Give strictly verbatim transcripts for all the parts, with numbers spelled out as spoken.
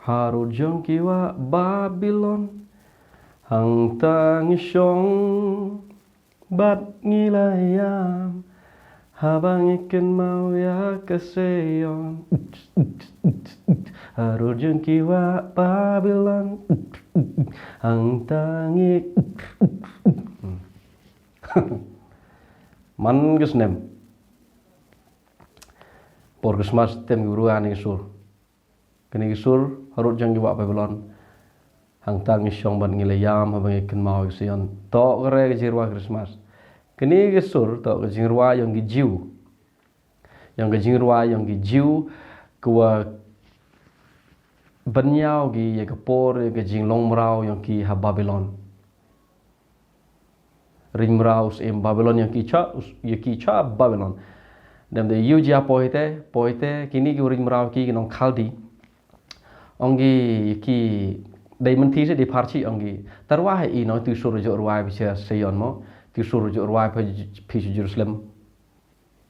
Harud jong ki wah Babilon, hangta ngi shong bad ngi la ïam, haba ngi kynmaw ïa ka Seion. Harud jong ki wah Babilon, hangta ngi. Man ka snem por Christmas tem ki bru ïa kine ki sur. Kine ki sur, harud jong ki wah Babilon, hangta ngi shong bad ngi la ïam, haba ngi kynmaw ïa ka Seion. To kane ka jingrwai Christmas. Kine ki sur to ka jingrwai jong ki Jiw. Jong ka jingrwai jong ki Jiw, ka wa ban ïaw ki ïa ka por ïa ka jinglong mraw jong ki ha Babilon. Ring mraw syiem Babilon jong ki cha, jong ki cha Babilon. Dem da ïohi ïa poi te, poi te, kine ki ring mraw ki, ki nong Khaldi. Ong ki, ki dei mynta shi dei pharshi, ong ki. Te rwai hi i, nong, tu sur ju rwai phi sha Seion mo, tu sur ju rwai phi, phi sha Jerusalem.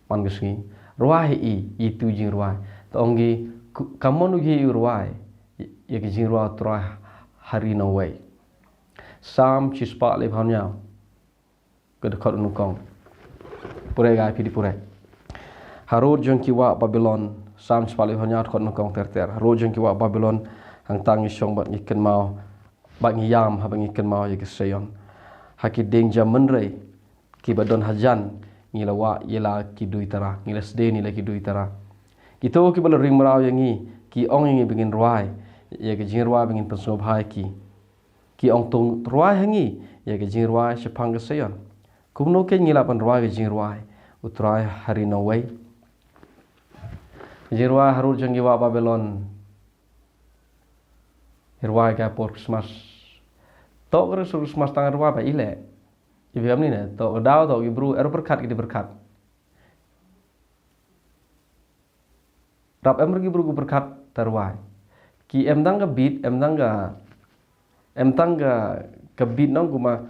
Man ka sngi. Rwai hi i, i tu jingrwai. Te ong ki, ku-, ka mon u hi u rwai ïa ka jingrwai U Trai ha ri nongwei. Salm shispah laiphew hynñiew, ka dkhot nyngkong. Pure, gai phi, dei pure. Harud jong ki wah Babilon, Salm shispah laiphew hynñiew, dkhot nyngkong ter ter. Harud jong ki wah Babilon, hangta ngi shong bad ngi kynmaw, bad ngi ïam, haba ngi kynmaw ïa ka Seion. Ha ki dieng jam mynrei, ki ba don hajan, ngi la wah ïa la ki duitara, ngi la sdien ïa la ki duitara. Kito ki ba la ring mraw ïa ngi, ki ong ïa ngi ba ngin rwai ïa ka jingrwai ba ngin pynsngewbha ïa ki. Ki ong, to rwai ha ngi ïa ka jingrwai shaphang ka Seion. Kumno keiñ ngi lah ban rwai ka jingrwai U Trai ha ri nongwei? Ka jingrwai harud jong ki wah Babilon. Rwai ka por Christmas. To ka sur Christmas tang rwai ba i leh. I biang ni ne, to ka daw, to ki bru, er pyrkhat ki dei pyrkhat. Rap em ruh ki bru ki pyrkhat te rwai. Ki em tang ka beat, em tang ka, em tang ka, ka beat nong, kumba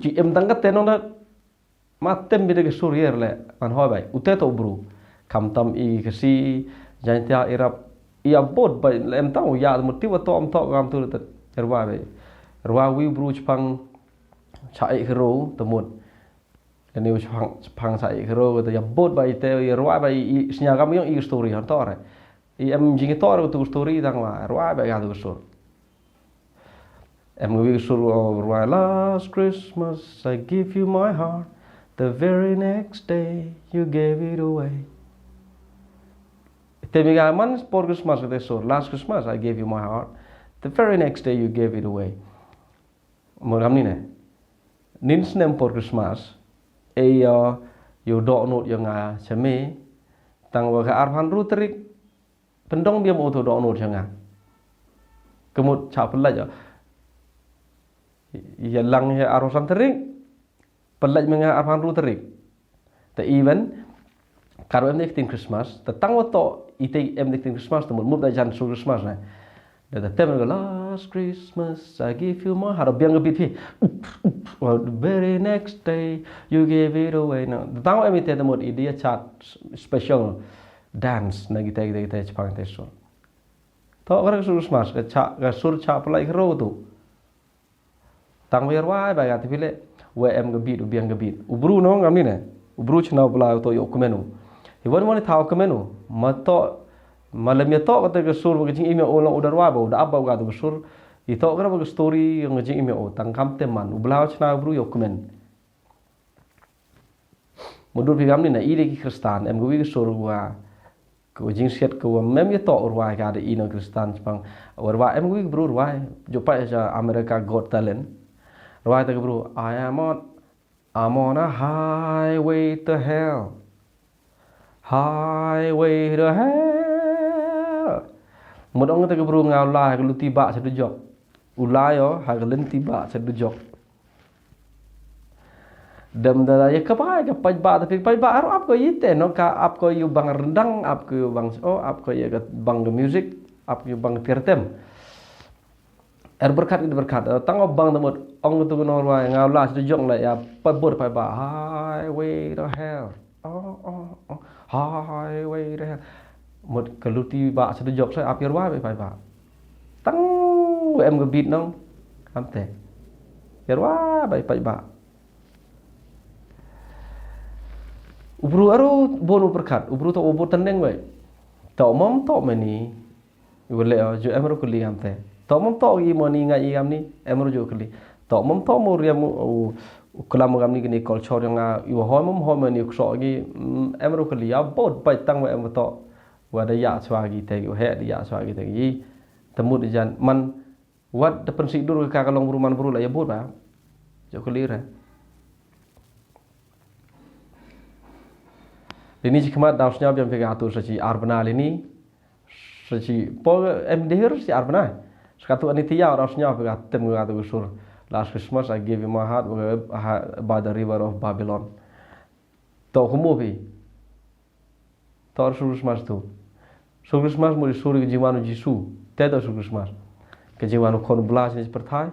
ki em tang ka te nong da. Ma tem beit da ka sur ïer leh, man hoi bai. Ute to u bru. Khamtam i Khasi, Jaiñtia, Irap, ïa bud bai, em tang u ïa, te mut ti wa to, em to, kam tu te rwai bai. Rwai wi u bru shaphang Sha Ïekhro, te mut. Lane u shaphang, shaphang Sha Ïekhro, te ïa bud bai te, ïa rwai bai, i sñiaw kam ïong i story, han to re. I em jingïathuh ruh tu story tang wa, rwai ba ka tu sur. Em ngi wi sur, oh, rwai, "Last Christmas I gave you my heart, the very next day you gave it away." Te mi ga man por Christmas ka te sur, "Last Christmas I gave you my heart, the very next day you gave it away." Mo kam ni ne. Nin snem por Christmas, e yo, yo doh nud yo nga sha me, tang wa ka arphan ru tarik, pyndong biang u to doh nud sha nga. Ka mut cha pynlait yo. Ya lang ya arphan tarik, pynlait me nga arphan ru tarik. Te even, karo em dei ktien Christmas, te tang wa to, i te em dei ktien Christmas, te mut mut da jan sur Christmas ne. Da te tem ga, "Last Christmas, I give you my heart." Biang ka beat phi. Well, the very next day, you gave it away. No, te tang wa em i te, te mut i dia chat special dance, na kita, kita, kita, chapang te sur. To, kara sur Christmas, ka cha, ka sur cha pynlait ka ro tu. Tang wa rwai ba ka te phi le, wa em ka beat, u biang ka beat. U bru nong kam ni ne. U bru chna u bla u to yo kmen u. I wan wan thaw kmen u. Ma to, ma lem ya to ka te ka sur ba ka jingim ya o long u da rwai ba, u da ap ba u ka te ka sur. I to kara ba ka story yong ka jingim ya o. Tang kam te man. U bla u chna u bru yo kmen. Mudut phi kam ni na i de ki Khristan, em ka wi ka sur wa, ka jingsiat ka wa mem ya to rwai ka de i no Khristan chapang. Wa rwai em ka wi ka bru rwai, jo pa ya America Got Talent. Rwai ta ka bru, "I am on, I'm on a highway to hell. Highway to hell." Mut ong ta ka bru nga u lai ha ka lynti ba cha du jok. U lai o, ha ka lynti ba cha du jok. Dem da ya ka bai ka paidbah, tapi paidbah aro ap ko ite no, ka ap ko yu bang rendang, ap ko yu bang o, ap ko ya ka bang ka music, ap ko yu bang ka pirtem. Er berkat, er berkat. Eh, tang o bang temut, ong tu no rwai, nga u lai cha du jok le ya, pa bur paidbah. Highway to hell. Oh, oh, oh. Highway to hell. Mut ka luti ba sa da jok sa ap ïa rwai bai paidbah. Tang wa em ka beat nong. Am te. Ïa rwai bai paidbah. U bru aro bun u pyrkhat, u bru to u bun tendeng wei. To mom to meni. Iwa le ju em ro kuli am te. To mom to i moni nga i am ni, em ro ju kuli. To mom to mo riam u u klam am ni kini culture nga iwa hoi mom hoi meni u kso gi, mm, em ro kuli ya bot bai tang wa em to. Wa da ya swa gi te gi, wa he da ya swa gi te gi. Temut jan man wat da pensi dur ka ka long bru man bru la ya bot ba. Jo kuli re. Lini chi khmat daw sñiaw biang phi ka tu sa chi arbana lini. Sa chi po em dehir chi arbana. Sa ka tu ani tiya daw sñiaw phi ka tem ka tu sur. Last Christmas I gave you my heart by the river of Babylon. To kumu phi. To sur Christmas tu. Sur Christmas mu di sur ka jingwan u Jisu. Te to sur Christmas. Ka jingwan u khon bla chi pyrthai.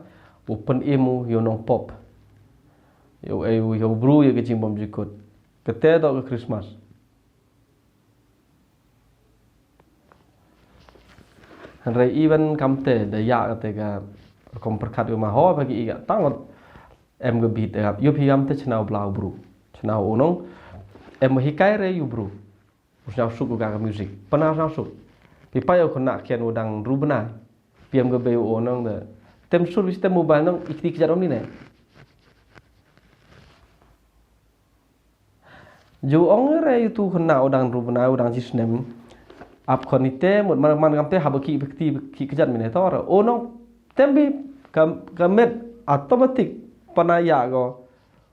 U pen imu yo nong pop. Yo e yo bru yo ka jingbom jikut. Ka te to ka Christmas. Hynrei even kam te da ya ka te ka kom pyrkhat yo ma ho ba ki i ka tang em ka beat da yo phi kam te chna u bla u bru. Chna u nong em hikai re yu bru. U sñiaw suk u ka ka music. Pana sñiaw suk. Pi pa yo khna kian u dang ru bna. Pi em ka bei u nong da. Tem sur wis tem mobile nong ikti kjat om ni ne. Ju ong re yu tu khna u dang ru bna u dang chi snem. Ap khon ni te mut man man kam te haba ki ikti ki kjat mi ne tor. U nong tem bi ka ka met automatic pana ya go.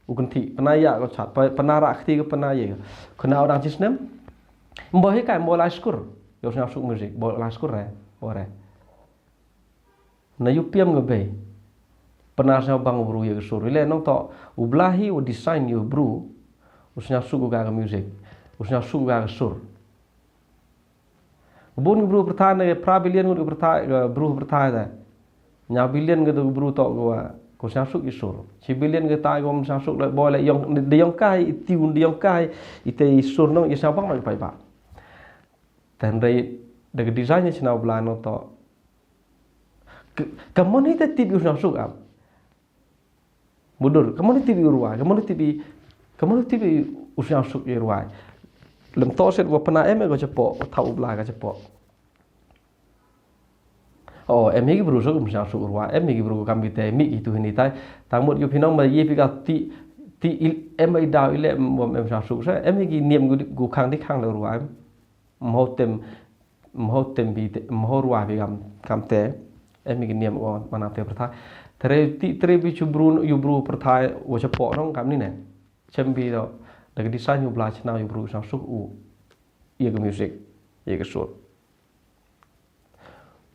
U kynti pana ya ko chat pa- pana ra kti ko pana ye. Khna u dang chi snem. Mbo hi kai mbo la skur. Yo sñiaw suk music mbo la skur re. Ore. Na yu piam ga bei. Pana sñiaw bang u bru ye ka sur. Ile nong to u bla hi u design yu bru. U sñiaw suk u ga ka music. U sñiaw suk u ga ka sur. Bun ki bru pyrthai ne pra billion ngut ki pyrthai ki bru pyrthai da. Nya billion ki bru to ko wa ko sñiaw suk i sur. Chi billion ki tai ko sñiaw suk le bo le yong de yong kai i tiun de yong kai i te i sur nong i sñiaw bang bang pai ba. Ten rei de ki design ni sñiaw bla no to. Ka mon hi te tip i sñiaw suk am. Mudur, ka mano tibi u rwai, ka mano tibi, ka mano tibi u sñiaw suk i rwai. Lem to set wa pna em ko chapo, wa thau bla ka chapo. O, em hi ki bru suk um sñiaw suk rwai, em hi ki bru kam ki te mi ki tu hini tai. Tang mut yu phi nong ma ye phi ka ti, ti il, em i daw ile em em sñiaw suk sa, em hi ki niam gu gu khang di khang le rwai. Mho tem, mho tem bi te, mho rwa bi kam, kam te, em mi niam o mana te pyrthai. Tere ti, tere bi chu bru, yu bru pyrthai, wo cha po nong kam ni ne. Chem bi do, da ka design yu bla chna yu bru sñiaw suk u, ye ka music, ye ka sur.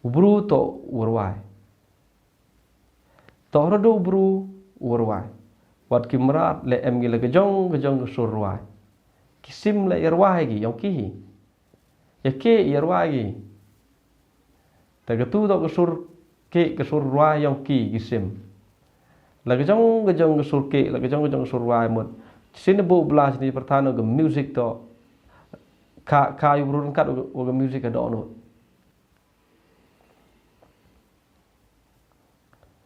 U bru to u rwai. To hra do u bru u rwai. Wat ki mrad le em gi le ka jong, ka jong ka sur rwai. Ki sim le i rwai gi, yong ki hi. Ya ke i rwai gi. Ta ka tu to ka sur ke, ka sur rwai yong ki, ki sim. La ka jong, ka jong ka sur ke, la ka jong, ka jong ka sur rwai mut. Sin bu bla sin pyrthano ka music to. Ka, ka yu bru kat u ka music ka do no.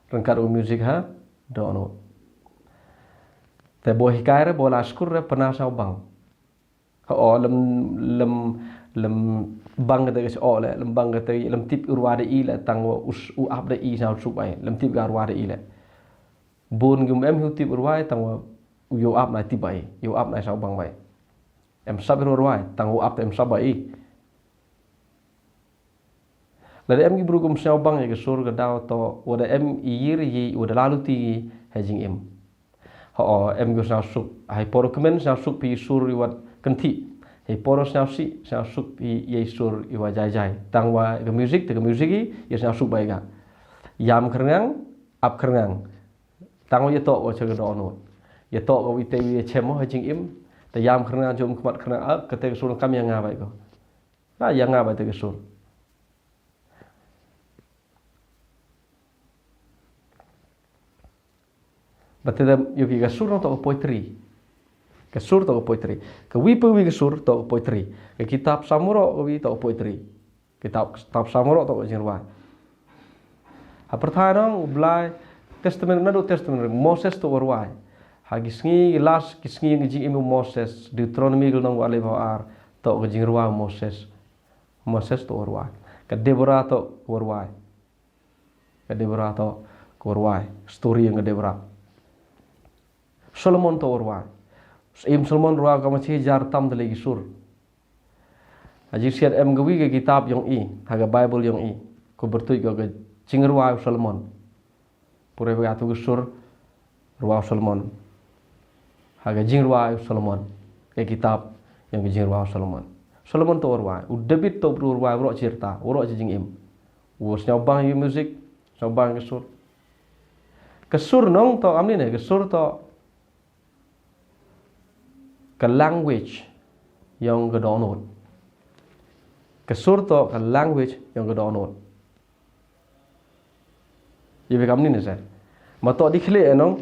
Rengkat u music ha, do no. Te bo hikai re, bo la skur re, pena sñiaw bang. Ha o, lem, lem, lem bang kate ke o le, lem bang kate, lem tip urwa de i le, tang wa us, u ap de i sñiaw suk ai, lem tip ga urwa de i le. Bun gum em hu tip urwa ai, tang wa u yo ap na tip ai, yo ap na sñiaw bang bai. Em sap urwa ai, tang u ap te em sap bai. Lada em ki bru kum sñiaw bang ya ka sur ka daw to, wada em i yir yi, wada lalu ti ha jingim. Ha o, em ki sñiaw suk, hai poro kmen sñiaw suk pi sur i wat kynti. Hai poro sñiaw si, sñiaw suk pi ya i sur i wa jai jai. Tang wa ka music, te ka music i, ya sñiaw suk bai ka. Yam kerngang, ap kerngang. Tang wa ya to wa cha ka do no. Ya to wa wi te wi ya chemo ha jingim. Te yam kerngang jom kmat kerngang, ah, kate ka sur kam ya nga bai ko. Ba ya nga ba te ka sur. Ba te da yu ki ka sur nong to ka poetry. Ka sur toh ka poetry. Ka wi pa wi ka sur toh ka poetry. Ka kitab Salm baroh ka wi toh ka poetry. Kitab, kitab Salm baroh toh ka jingrwai. Ha pyrthei nong u Blai, Testament, naduh Testament Moses toh u rwai. Ha ki sngi, last ki sngi ka jingim u Moses, Deuteronomy ka lynnong ba lai ba ar, toh ka jingrwai u Moses. Moses toh u rwai. Ka Deborah toh u rwai. Ka Deborah toh u rwai. Story ïa ka Deborah. Solomon toh u rwai. Im Solomon rwai ka ma shi hajar tam tylli ki sur. Ha jingshisha em ka wi ka kitab ïong i, ha ka Bible ïong i. Ko pyrtuid ko ka jingrwai u Solomon. Pure ba ka tu ka sur rwai u Solomon. Ha ka jingrwai u Solomon. Ka kitab ïong ka jingrwai u Solomon. Solomon toh u rwai. U David toh u rwai, u rwai shi rta, u rwai shi jingim. U sngewbang ïa music, sngewbang ka sur. Ka sur nong toh amni ne, ka sur toh ka language ïong ka dohnud. Ka sur toh ka language ïong ka dohnud. Ïa bikam ni ne se. Ma toh di khlieh nong.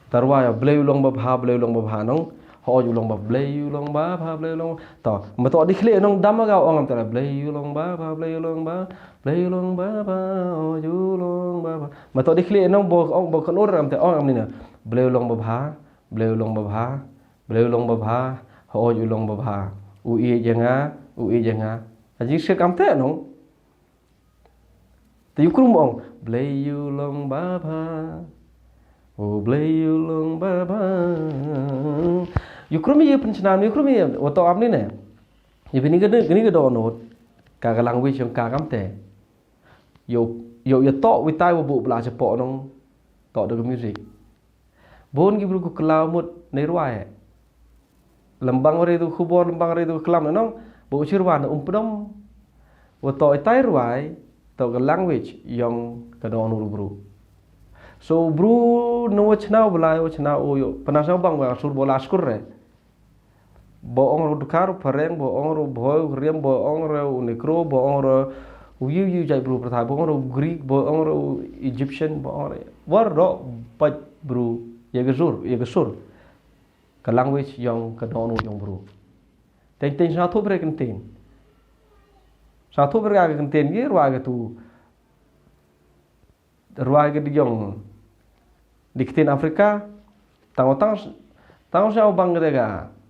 Tarwa ïa Blei u long babha, Blei u long babha nong. Hoj u long ba Blei u long babha, Blei u long. Toh, ma toh di khlieh nong dam ga ong am tara Blei u long babha, Blei u long ba, Blei u long babha, hoj u long babha. Ma toh di khlieh nong bo ong bo kan ur am te ong am ni ne. Blei u long babha, Blei u long babha, Blei u long babha, hoj u long babha. U ïeit ïa nga, u ïeit ïa nga. Ha jingshisha kam te nong. Te ïu krum ong, Blei u long babha. O Blei u long babha. Ïu krum ïa pynshna, ïu krum ïa, wa toh amni ne. Ïa bini ka, bini ka dohnud. Ka ka language ïong ka kam te. Ïoh, ïoh, ïa toh wi tai wa buh bla shapoh nong. Toh da ka music. Bun ki bru ku khlaw mut ne rwai. Lembang re tu khubor, lembang re tu klam nong. Ba u shirwan um pdom. Wa toh itai rwai, toh ka language ïong ka dohnud u bru. So u bru no wa chna u Blai, wa chna u ïoh. Pynasngew bang wa sur bola skur re. Ba ong ru Dkhar, Phareng, ba ong ru Bhoi, Riam, ba ong ru Negro, ba ong ru u yu yu jait bru pyrthai, ba ong ru Greek, ba ong ru Egyptian, ba ong ru. War do pait bru, ïa ka sur, ïa ka sur. Ka language ïong ka dohnud ïong bru. Teng teng sngewthuh bret ka ktien. Sngewthuh bret ka ktien, ïa rwai ka tu. Rwai ka di ïong. Di ktien Afrika. Tang tang tang sngewbang ka ka.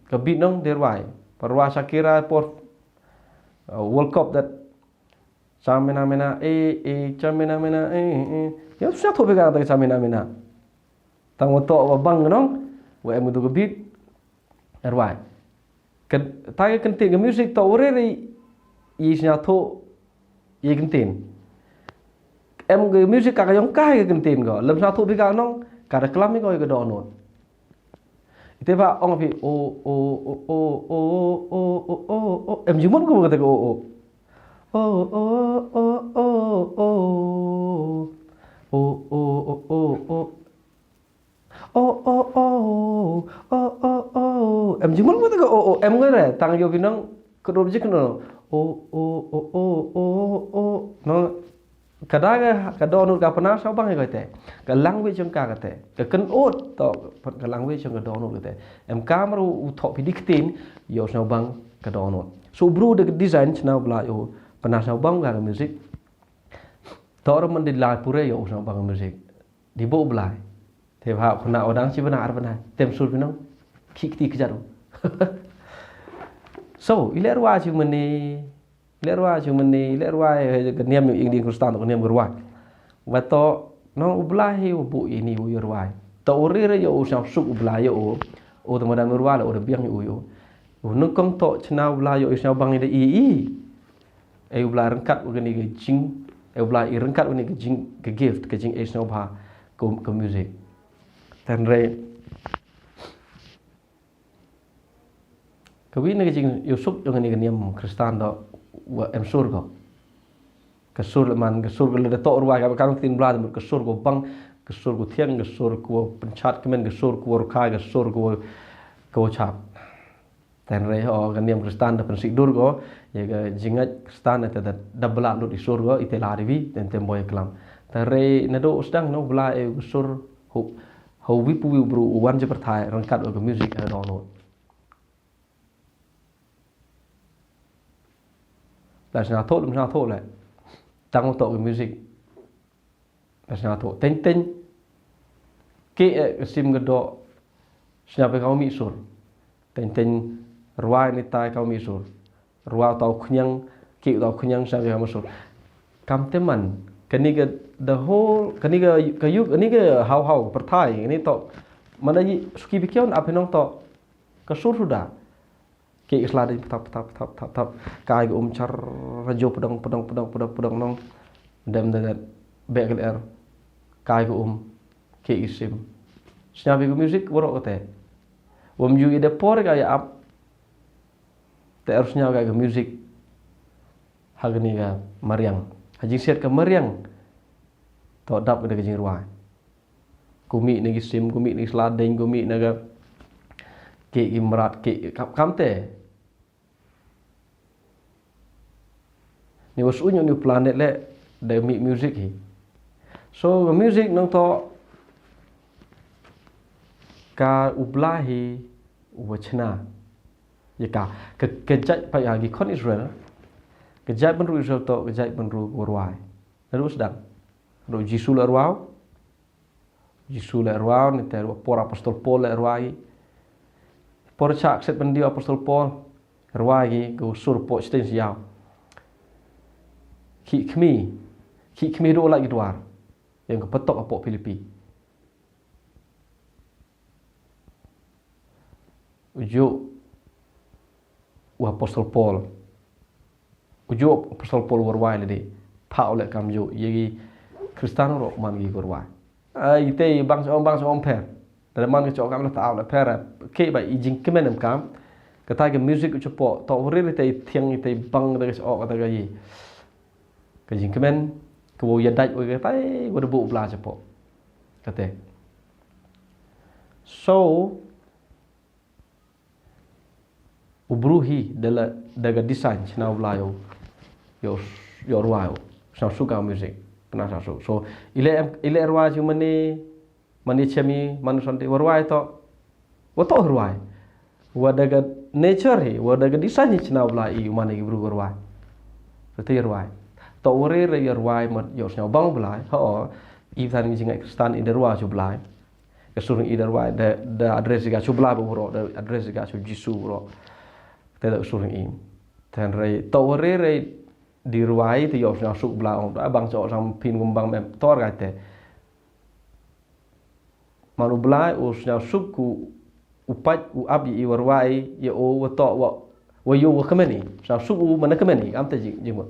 Ka beat nong di rwai. Pyrwai Shakira por, uh, World Cup that. Chamina mina, eh, eh, chamina mina, eh, eh. Ïa sngewthuh bret ka ta chamina mina. Tang wa toh wa bang nong. Wa em tu ka beat. Rwai. Ka, ta ka ktien ka music toh u re re i sngewthuh i ktien. Em ka music ka ka ïong ka ka ktien ko. Lem sngewthuh bret ka nong, ka da klam i ko i ka dohnud. Ite ba ong phi o, o, o. Em jingmut ko ka te ko o, o. O, o, o, o, o. O, o, o, o, o. O, o, o, o, o, o. Em jingmut mut ka o, o, em ngare, tang ïoh ki nong, ka dor jik nong. O, o, o, o, o, o. No, ka da ka, ka dohnud ka pynasngew bang ïa ka te. Ka language ïong ka ka te. Ka kynot, to, ka language ïong ka dohnud ka te. Em ka mar u thoh phi di ktien, ïoh sngewbang ka dohnud. So, bru da ka design, chna u Blai ïoh, pynasngew bang ka music. To, ram man di lai pure ïoh sngewbang ka music. Di buh Blai. Te bha khuna odang chi bana ar bana. Tem sur binong. Ki kti kjat. So, i leh rwai chi mane. I leh rwai chi mane. I leh rwai, eh, ka niam ïong ing di Khristan, ka niam ka rwai. Wa to, nong u Blai hi u buh ini u ïa rwai. To u re re ïa u sngewsuk u Blai ïa u. U te madan u rwai la u re biang ïa u ïa u. U nukong to chna u Blai ïa u sngewbang ïa da i i. Ei u Blai ryngkat u kani ka jing, ei u Blai i ryngkat u kani ka jing, ka gift, ka jing ei sngewbha, ka, ka music. Tynrai. Ka wi na ka jing, ïoh suk, ïoh kani ka niam Khristan do, wa em sur ko. Ka sur le man, ka sur ka le da to rwai, ka, ka ktien Blai, ka sur ko bang, ka sur ko thiang, ka sur ko pynchat kmen, ka sur ko rkhai, ka sur ko, ko chat. Tynrai ho ka niam Khristan da pynsih dur ko, ïa ka jingngeit Khristan te da, da bla lut i sur ko, i te la riwi, ten tem boi klam. Tynrai naduh sdang no bla e u sur, hu, Ka uwi pa uwi u bru u wan jingpyrthai ryngkat bad ka music ha ka dohnud. La sngewthuh lem sngewthuh leh. Tang u toh ka music. La sngewthuh. Teng teng. Kieh ka sim ka doh. Sngap ïa ka mih sur. Teng teng rwai ne tai ka mih sur. Rwai uta u khñiang, kieh uta u khñiang sngap ïa ka mih sur. Kam te man. Kane ka the whole, kane ka ka yuk, kane ka haw haw pyrthai, kane toh. Mana yi suki bikion apinong toh. Ka sur suda. Kieh sla ding ptap ptap ptap ptap ptap. Kai ka um char rajo pdong pdong pdong pdong pdong nong. Dem dem dem. Bek ka lyer. Kai ka um. Kieh i sim. Sngap ïa ka music waroh kate. Wam ju i da por ka ïa ap. Te er sngap ka music. Ha kane ka mariang. Ha jingsiat ka mariang. To dap ka da ka jingrwai. Ku mih na ki sim, ku mih na ki sla ding, ku mih na ka kieh ki mrad, kieh kam, kam te. Ni was unyo ni planet le da mih music hi. So ka music nang to ka u Blai hi u wa chna. Ïa ka, ka, ka jait pa ïa ki khon Israel. Ka jait bynru Israel to, ka jait bynru ka rwai. Na ruh sdang. Ruh Jisu la rwai. Jisu la rwai, ni te ruh por apostol Paul la rwai. Por cha akset bynriew apostol Paul. Rwai ki, ka sur po sten siaw. Ki khmi. Ki khmi ruh la ki dwar. Yang ka patok apo Filipi. Ujuk u apostol Paul. Ujuk apostol Paul warwai lade. Pha ole kam ju. Ye gi Kristano ro man gi warwai. Ai te bang om bang om pher. Te man ke chok kam le ta ole pher. Ke ba i jingkmen em kam. Kata ke music u chupo. To ri te thiang te bang te ke chok te ke yi. Ke jingkmen ke wo ya dai wo ke tai wo de bu bla chupo. Kate. So u bru hi da la da ga design chna u bla yo yo yo rwa yo. Chna su ga music. Kna sa su. So ile em ile rwa ju mane mane chemi manu sante warwai to. Wa to rwai. Wa da ga nature hi wa da ga design hi chna u bla i mane gi bru warwai. So te rwai. To wore re rwai mat yo chna bang bla. Ho i than gi jingai kristan i da rwa ju bla. Ka sur i da rwai da da address ga chu bla bro da address ga chu Jisu bro. Te da sur i. Ten rei to re rei di rwai te yo sna suk bla ong da bang cho sam pin gum bang mem tor ga te. Man u bla u sna suk ku u pat u ap i warwai ye o wa to wa wa yo wa kemeni. Sna suk u mana kemeni am te jing jing.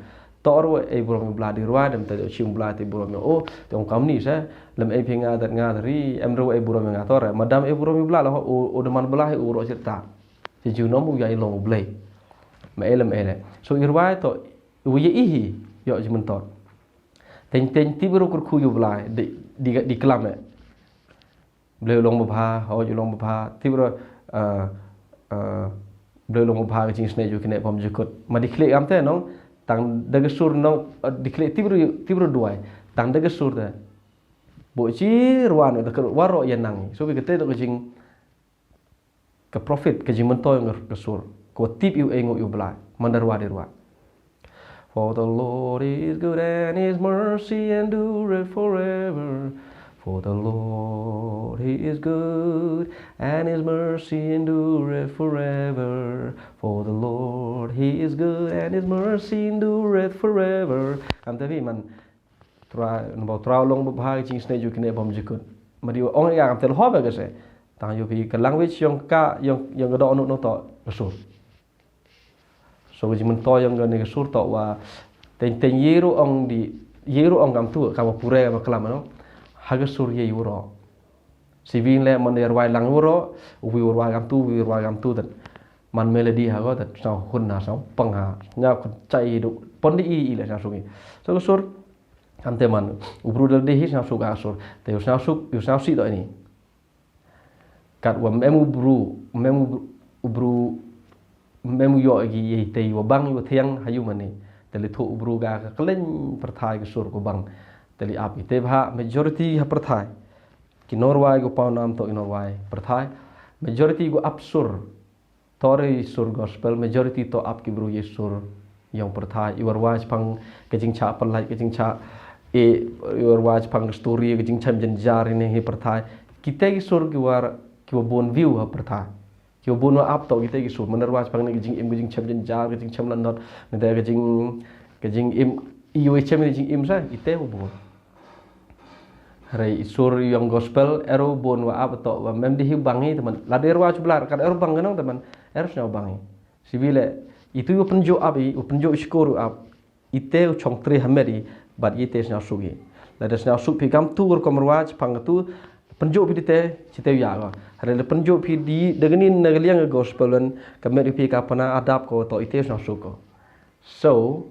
Tor wa e bro mi bla di rwai dem te chim bla te bro mi o te ong kam ni sa. Lem e phi nga dat nga ri em ro e bro mi nga tor madam e bro mi bla la o o de man bla u ro chita. Te ju nom u ya i long u blei. Ma ele ma ele. So i rwai to u ya i hi yo ji mentor. Teng teng ti bro kur khu yu blai di di di klam e. Blei long ba bha ho ju long ba bha ti bro eh eh blei long ba bha ka jing sne ju kine pom ju kut. Ma di klik am te nong tang da ga sur nong eh, di klik ti bro ti bro duai tang da ga sur te. Bo ji rwan da ka waro ya nang. So bi ka te da ka jing ka profit ka jingmyntoi nga ka sur ko tip yu e ngu yu blai mandar wa de rwa. For the Lord is good and his mercy endureth forever. For the Lord he is good and his mercy endureth forever. For the Lord he is good and his mercy endureth forever. Kam te bi man Trai nbo trau long ba bha jing sne ju kine bom jikut. Mari ong ya kam tel ho ba gase. Tang yu ki ka language yong ka yong yong do nu no to sur. So ji men to yong ne sur to wa ten ten yeru ong di yeru ong kam tu kam pure kam klam no. Ha ga sur ye yuro. Si win le man ye rwai lang yuro, wi rwai kam tu wi rwai kam tu dan. Man melody ha go ta sna hun na sna pang ha nya ku chai du pon di i i le sna sungi. So ka sur kam te man u bru dal di hi sna suk a sur te u sna suk u sna si do ini. Kat wa mem u bru mem u bru mem u yo gi ye te wa bang wa thiang ha yu mane te li thu u bru ga ka klen perthai ka sur ko bang te li ap i te bha majority ha perthai. Ki nongrwai ki paw nam toh ki nongrwai pyrthai. Majority ki ap sur. Toh re sur gospel, majority toh ap ki bru ïa sur ïong pyrthai. Iwa rwai shaphang ka jingshah pyllait, ka jingshah, eh, iwa rwai shaphang ka story, ka jingshah jynjar ine hi pyrthai. Kita ki sur kiwa, kiwa bun view ha pyrthai. Kiwa bun wa ap toh kita ki sur. Manda rwai shaphang ne ka jingim, ka jingshah jynjar, ka jingshah landot, ne ka jing, ka jingim, iwa shah ne jingim sa, kita wa bun. Hynrei i sur ïong gospel, ero bun wa ap toh, wa mem di hi bang hi, teman. Lada ero wa chublar, kan ero bang nong, teman. Ero sñiaw bang hi. Sibile, itu yu pynjok ap i, u pynjok i shkor u ap. Ite u chong tre hamet i, bad ite sñiaw suk i. Lada sñiaw suk phi kam tu, ur kom rwa, chpang tu, pynjok phi dite, chite u ya ko. Hynrei lada pynjok phi di, da gani na galiang gospel len, ka met phi ka pana adap ko, toh ite sñiaw suk ko. So,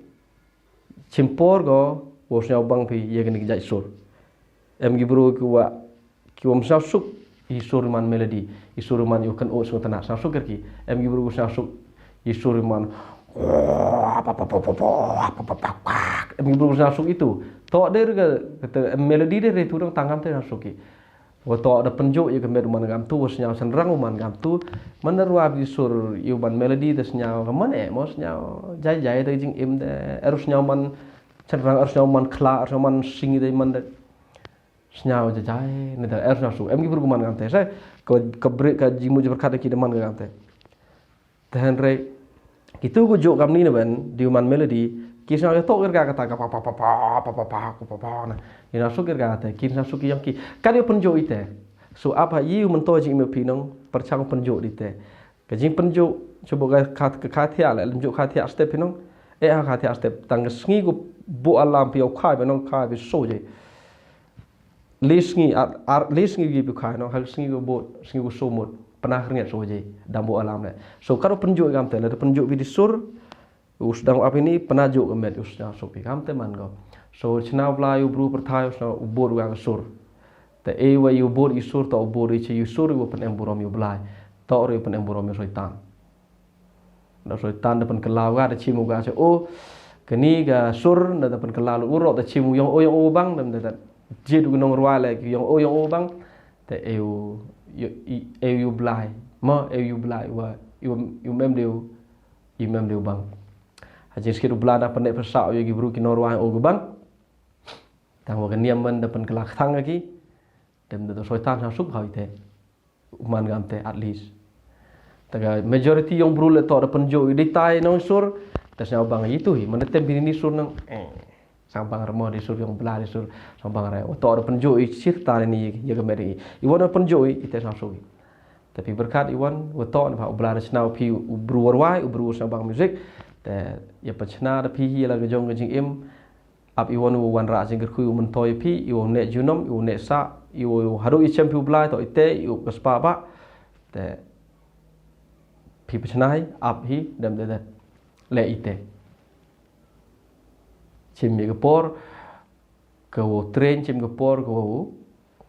chimpor ko, wa sñiaw bang phi, ïa kani ka jait sur. Em ki bru ki wa, ki wa sñiaw suk, i sur man melody, i sur man yu kan o sñiaw tana, sñiaw suk ki, em ki bru ki sñiaw suk, i sur man, em ki bru ki sñiaw suk itu. Toh der ka, kata melody der itu dang tangam te sñiaw suk ki. Wa toh da pynjok ïa ka met u man gam tu, wa sñiaw sñiaw rang u man gam tu. Manda rwa bi sur ïa u man melody da sñiaw ka man eh, mo sñiaw jai jai da jingim da, er sñiaw man sñiaw rang, er sñiaw man khla, er sñiaw man singi da man da. Sñiaw jai jai, ne da er sñiaw suk. Em ki bru ka man gam te, sa, ka, ka break ka jingmut jingpyrkhat ki da man gam te. Te hynrei, kitu ku jok kamni na ban, di u man melody, ki sñiaw ïa toh kyrka kata, ka pa, pa, na. Ki sñiaw suk kyrka kata, ki sñiaw suk ki ïong ki. Ka di u pynjok ite. So, ap ha i u myntoi jingim phi nong, pyrchang u pynjok dite. Ka jingpynjok, chuba ka, ka, ka, ka thiah le, lem jok ka thiah step phi nong. Eh, ha ka thiah step, tang ka sngi ku bu alarm phi u khai, phi nong khai, phi so je. Le sngi, ar, ar, le sngi wi phi khai, no, ha sngi ku bu, sngi ku so mut, pynah rnget so je, dang bu alarm le. So, ka ro pynjok kam te, le pynjok phi di sur, u sdang ap ini, pynah jok ka met, u sdang so phi kam te man ko. So, chna u Blai u bru pyrthai, u sdang u bud u ka sur. Te e wa yu bud i sur, toh u bud i che yu sur, yu pynem burom yu Blai. Toh ri pynem burom yu Soitan. Da Soitan da pynkylla u ka, da chim u ka che, o, kani ka sur, da, da pynkylla u ro, da chim u ïong o, ïong o bang, da, da, da, jit u nong rwa le, ïong o, ïong o bang, te e u, yu, i, e u Blai, ma, e u Blai, wa, yu, yu mem deu, yu mem deu bang. Ha jingskit u Blai da pynne pynsa u ïa ki bru ki nong rwa o ki bang. Tang wa ka niam man da pynkylla kthang ki, dem da Soitan sñiaw suk ha ite. U man gam te, at least. Ta ka majority ïong bru le toh da pynjok i di tai nong sur, ta sñiaw bang itu hi, man da tem bini ni sur nong, eh, sñiaw bang remo di sur ïong bla di sur, sñiaw bang re, wa toh da pynjok i chir ta ni ïa ka met i. I wan da pynjok i, ite sñiaw suk i. Te phi berkat i wan, wa toh na pha u Blai da chna phi u bru wa rwai, u bru sñiaw bang music. Te ïa pynchna da phi hi la ka jong ka jingim, ap i wan u wanrah jingkyrkhu u myntoi phi, i u neh junom, i u neh sah, i u haduh i chem phi u Blai, toh ite, i u ka spah bah. Te phi pynchna hi, ap hi, dem de de. Le ite. Chim ïa ka por, ka u train, chim ka por, ka u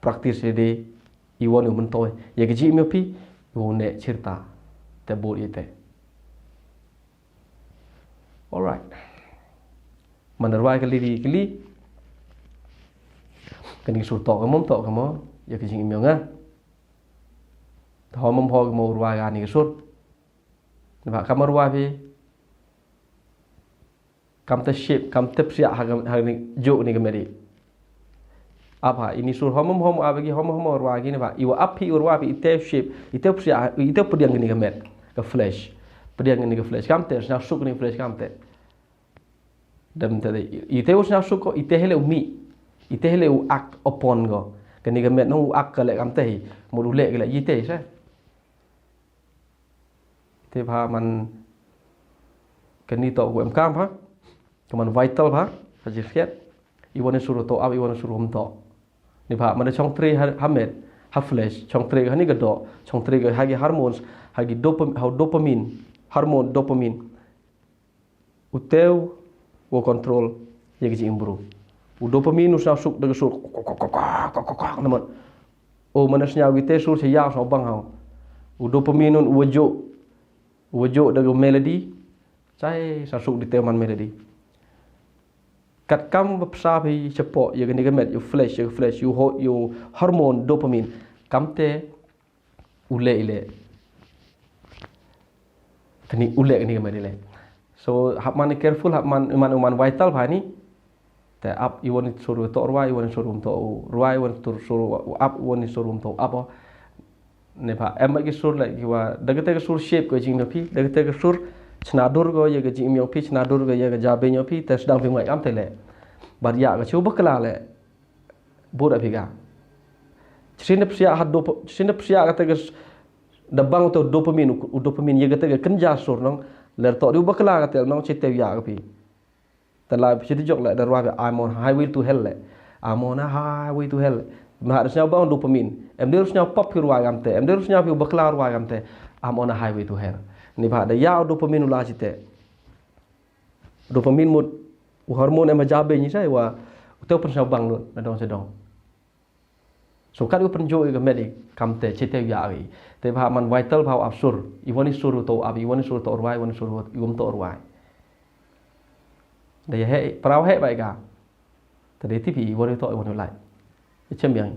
practice ïa de, i wan u myntoi. Ïa ka jingim ïa phi, i u neh chirta. Te bud ite. Alright. Man rwai ka li di ka li. Kani ka sur toh ka mom toh ka mo. Ïa ka jingim ïong nga. Te ho mom ho ka mo rwai kani ka sur. Naba kam rwai phi. Kam te shape, kam te psiah ha ka, ha ni jok ni ka meri. Ap ha, ini sur hom hom hom, ap ki hom hom, rwa ki ni ba. Iwa ap hi, rwa hi, ite shape, ite psiah, ite pdiang ni ka met, ka flesh. Pdiang ni ka flesh, kam te, sñiaw suk ni flesh, kam te. Dem te, ite u sñiaw suk ko, ite hele u mi. Ite hele u ak upon ko. Kani ka met nong u ak ka le kam te hi. Mut u le ka le ite, sa. Te bha man kani toh ku em kam bha. Ka man vital bha. Ka jingkhiat. Iwan i sur toh ap, iwan i sur um toh. Ni bha man da chong tre ha, ha met, ha flesh, chong tre ha ni ka doh, chong tre ha ki hormones, ha ki dopam-, ha dopamine, hormone dopamine. U teu, u control, ïa ki jingim bru. U dopamine u sñiaw suk da ka sur, naman. O man sñiaw ki te sur, sñiaw sñiaw bang hau. U dopamine un u wajo, u wajo da ka melody, chai sñiaw suk di te man melody. Kat kam ba psa phi shapoh ïa kane ka met, ïa u flash, ïa u flash, ïa u ho-, ïa u hormone dopamine. Kam te u leh, i leh. Kane u leh, kane ka met i leh. So hap man careful, hap man, man, man vital bha ni. Te ap i wan i sur u toh rwai, i wan i sur u toh rwai, i wan i sur, sur u ap, i wan i sur u toh ap. Ne bha em ki sur leh ki wa, da kata ka sur shape ka jingim phi, da kata ka sur chna dur ka ïa ka jingim phi, chna dur ka ïa ka jabieng phi, te sdang phi ngai kam te leh. Bad ïa ka chu bakla leh. Bud a phi ka. Chin da psiah ha dop-, chin da psiah kata ka s-, da bang to dopamine, u dopamine ïa kata ka kynja sur nong, leh toh di u bakla kata nong, chiteu ïa ka phi. Te la phi ti jok leh da rwai, I'm on highway to hell leh. I'm on a highway to hell. Ma ha da sñiaw bang dopamine. Em de sñiaw pop phi rwai kam te. Em de sñiaw phi bakla rwai kam te. I'm on a highway to hell. Ni bha da ïa u dopamine u la chite. Dopamine mut u hormone em ha jabieng ni sai wa u te u pynsñiaw bang lut na dong sa dong. So kat u pynjot ïa ka met i kam te chiteu ïa i. Te bha man vital bha u ap sur. I wan i sur u toh ap, i wan i sur u toh rwai, i wan i sur u, i um toh rwai. Da ïa heh, pra u heh ba i ka. Te da tip i wan i toh, i wan i lai. I chem biang.